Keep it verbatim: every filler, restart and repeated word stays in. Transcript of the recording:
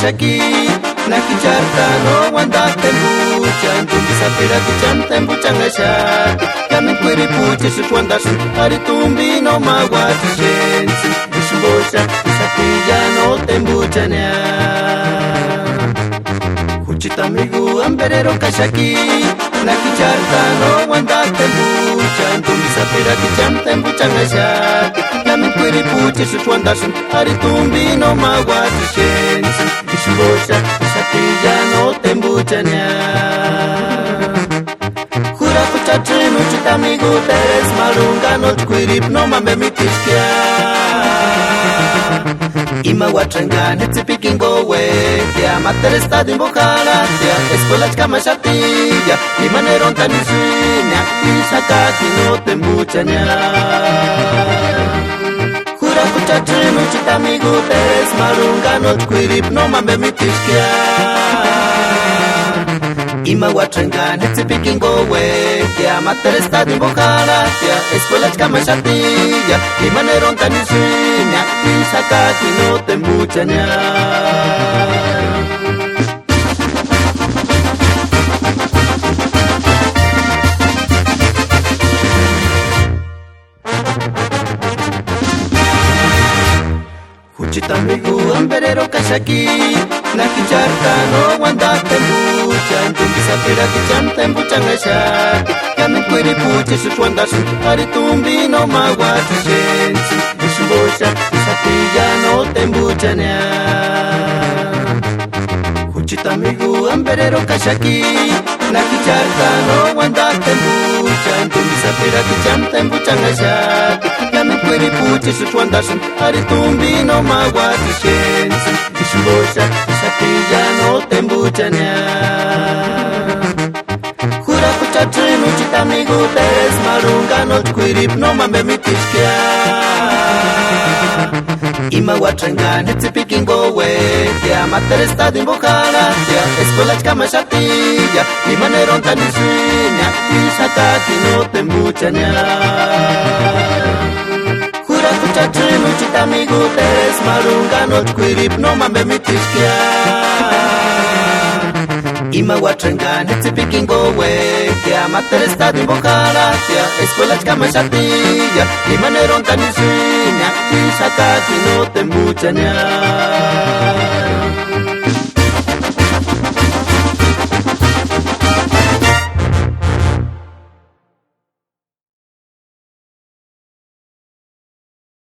Náki charta no uandat'i tembuchani, tumbi sapirhatichani tembuchanhaxati. Iámendu kuiripuecha ísï uandasïndi, ari tumbi no ma uátsïxentsï. Ísï jimboxati, ísï jatini ya no tembuchania. Jucheti amigu amberero kaxaki, náki charta no uandat'i tembuchani, tumbi sapirhatichani tembuchanhaxati. Iámendu kuiripuecha ísï uandasïndi, ari tumbi no ma uátsïxentsï. Ísï jimboxati, ísï jatini ya no tembuchania. Jurakuchatini jucheti amigu Teresï Marunga, nóchi kuiripu nóma méni mitixkia. Ima uáchani enga ni tsïpikini kouekia, ma Teresï tátini jimbo jarhatia, eskuelachi kámaxatiia, imani erontani isïnia, ísï jakatini no tembuchania. Jurakuchatini jucheti amigu Teresï Marunga, nóchi kuiripu nóma méni mitixkia. Ima uáchani enga ni tsïpikini kouekia, ma Teresï tátini jimbo jarhatia, eskuelachi kámaxatiia, imani erontani isïnia, ísï jakatini no tembuchania. Jucheti amigu amberero kaxaki, náki charta no uandat'i tembuchani, tumbi sapirhatichani tembuchanhaxati. Iámendu kuiripuecha ísï uandasïndi, ari tumbi no ma uátsïxentsï. Ísï jimboxati, ísï jatini ya no tembuchania. Jucheti amigu amberero kaxaki, náki charta no uandat'i tembuchani, tumbi sapirhatichani tembuchanhaxati. Iámendu kuiripuecha ísï uandasïndi, ari tumbi no ma uátsïxentsï. Ísï jimboxati, ísï jatini ya no tembuchania. Jurakuchatini jucheti amigu Teresï Marunga, nóchi kuiripu nóma méni mitixkia. Ima uáchani enga ni tsïpikini kouekia, ma Teresï tátini jimbo jarhatia, eskuelachi kámaxatiia, imani erontani isïnia, ísï jakatini no tembuchania. Jurakuchatini jucheti amigu Teresï Marunga, nóchi kuiripu nóma méni mitixkia. Ima uáchani enga ni tsïpikini kouekia, ma Teresï tátini jimbo jarhatia, eskuelachi kámaxatiia, imani erontani isïnia, ísï jakatini no tembuchania.